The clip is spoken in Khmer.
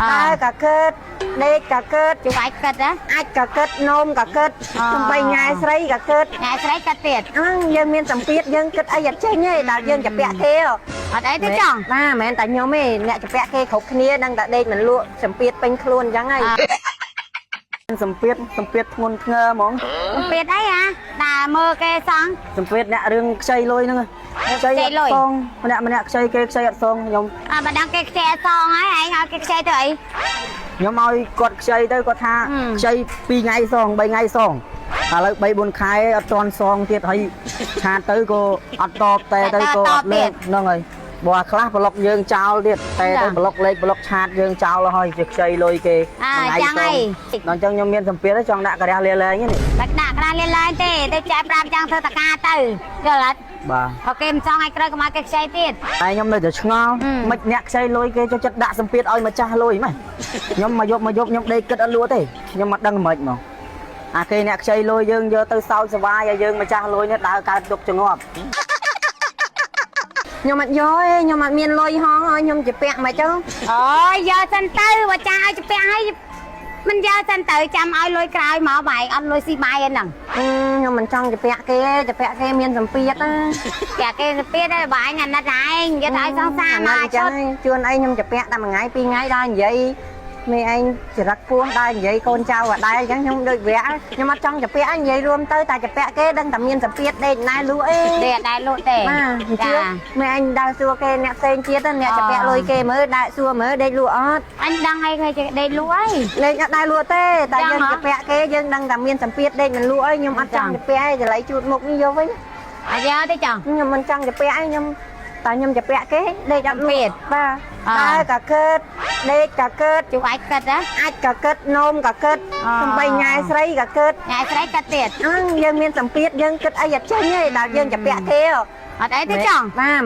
ដើរក៏គិតដេកក៏គិត ជួអាចគិតណា អាចក៏គិតនោមក៏គិតសំបីញ៉ែស្រីក៏គិត ញ៉ែស្រីគិតទៀត អឺយើងមានសម្ពាធយើងគិតអីអត់ចេញទេដល់យើងจะពាក់គេហ៎ អត់អីទេចង់ បាទមិនមែនតែខ្ញុំទេអ្នកจะពាក់គេគ្រប់គ្នាដឹងតែដេកមិនលក់សម្ពាធពេញខ្លួនអញ្ចឹងហើយ សម្ពាធសម្ពាធធ្ងន់ធ្ងរហ្មង សម្ពាធអីហ่าតាមើលគេសង សម្ពាធអ្នករឿងខ្ចីលុយហ្នឹងខ្ចីអត់សងម្នាក់ម្នាក់ខ្ចីគេខ្ចីអត់សងខ្ញុំ អើបើដឹងគេខ្ចីអត់សងហើយឯងឲ្យគេខ្ចីទៅអី ខ្ញុំឲ្យគាត់ខ្ចីទៅគាត់ថាខ្ចី2ថ្ងៃសង3ថ្ងៃសងឥឡូវ3 4ខែអត់ទាន់សងទៀតហើយឆាតទៅក៏អត់តបតែទៅក៏អត់លើកហ្នឹងហើយបើអាខ្លះប្លុកយើងចោលទៀតតែទៅប្លុកលេខប្លុកឆាតយើងចោលហើយជាខ្ចីលុយគេ អើចឹងអី ដល់អញ្ចឹងខ្ញុំមានសម្ពាធចង់ដាក់ការះលាលែងនេះ បាច់ដាក់ក្រាស់លៀនឡើងទេទៅចែកប្រាប់ចឹងធ្វើតកាទៅយល់អត់ បាទ បើគេមិនចង់ឲ្យក្រោយកុំឲ្យគេខ្ចីទៀត តែខ្ញុំនៅតែឆ្ងល់មិនអ្នកខ្ចីលុយគេចូលចិត្តដាក់សម្ពាធឲ្យម្ចាស់លុយម៉េចខ្ញុំមកយកមកយកខ្ញុំដេកគិតអត់លក់ទេខ្ញុំមិនដឹងមិនហ្មងអាគេអ្នកខ្ចីលុយយើងយកទៅសោយសវាយឲ្យយើងម្ចាស់លុយនេះដើរកើតទុកចងប់ ខ្ញុំអត់យកទេខ្ញុំអត់មានលុយហងឲ្យខ្ញុំជាពាក់មិនចឹង អូយយកសិនទៅបើចាឲ្យជពាក់ឲ្យមិនយកសិនទៅចាំឲ្យលុយក្រោយមកបែកអត់លុយស៊ីបាយហ្នឹង ខ្ញុំមិនចង់ជាពាក់គេទេជាពាក់គេមានសម្ពាធណា ចាគេទៅទៀតហើយបើឯងអាណិតឯងយកទៅឲ្យសង្សារមក ចឹង ឈុត ជួនអីខ្ញុំជាពាក់តែមួយថ្ងៃពីរថ្ងៃដល់និយាយមេឯងចរិតពោះដល់និយាយកូនចៅអត់ដែរអញ្ចឹងខ្ញុំដូចវគ្គខ្ញុំអត់ចង់ជាពាក់និយាយរួមទៅតែជាពាក់គេដឹងតែមានសម្ពាធដេកណែលក់អី ទេអត់ដែរលក់ទេ បាទជឿមេឯងដើរសួរគេអ្នកផ្សេងទៀតអ្នកជាពាក់លុយគេមើលដើរសួរមើលដេកលក់អត់ អញដឹងអីគេដេកលក់អី លេងអត់ដែរលក់ទេតែយើងជាពាក់គេយើងដឹងតែមានសម្ពាធដេកមិនលក់អីខ្ញុំអត់ចង់ជាពាក់ឯងចលៃជូតមុខនេះយកវិញ អត់យកទេចង់ ខ្ញុំមិនចង់ជាពាក់ឯងខ្ញុំតែខ្ញុំជាពាក់គេដេកអត់លក់បាទដើរក៏គិតដេកក៏គិត ជួអាចគិតណា អាចក៏គិតនោមក៏គិតសំបីញ៉ែស្រីក៏គិត ញ៉ែស្រីគិតទៀត អឺយើងមានសម្ពាធយើងគិតអីអត់ចេញទេដល់យើងជាពាក់គេ អត់អីទេចង់ បាទ